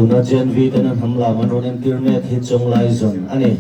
Tuna Gen-V ten an hnam lam an rawn entir mek hi Chawnglaizawn a ni.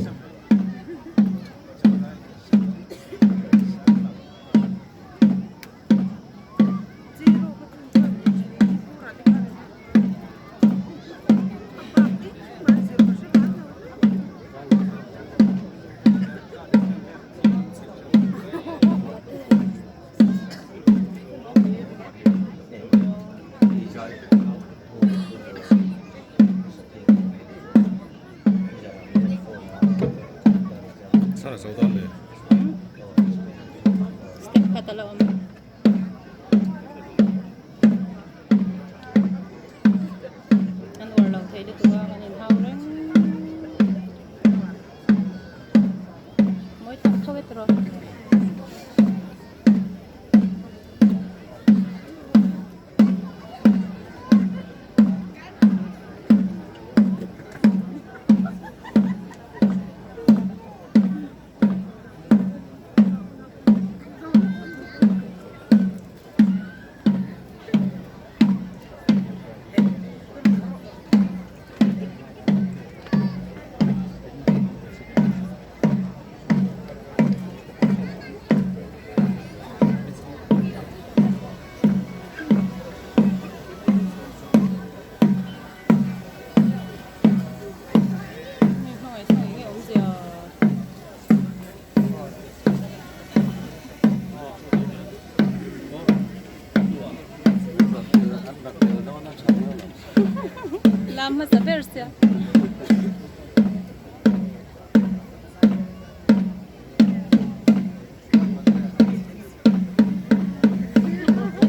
Step khat a la awm. An uar lo thei lutuk a kan inhau reng. Mawi tak tho e tiraw. Lam hmasa ber sia.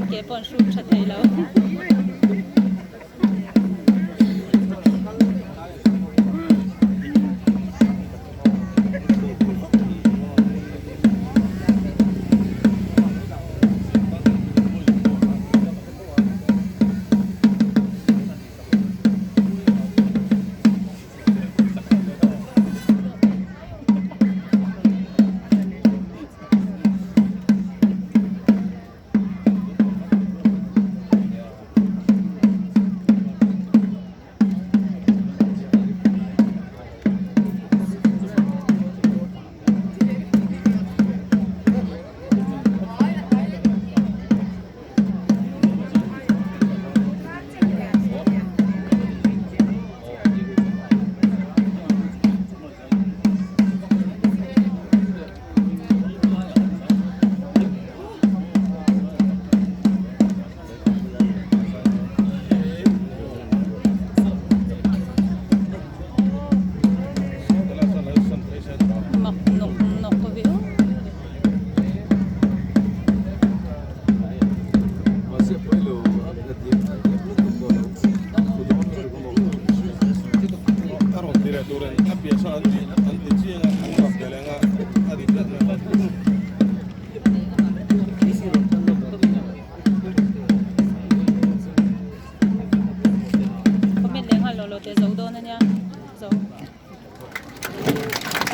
Ke pawh an hruk tha thei lo. Mak nawk nawk viau.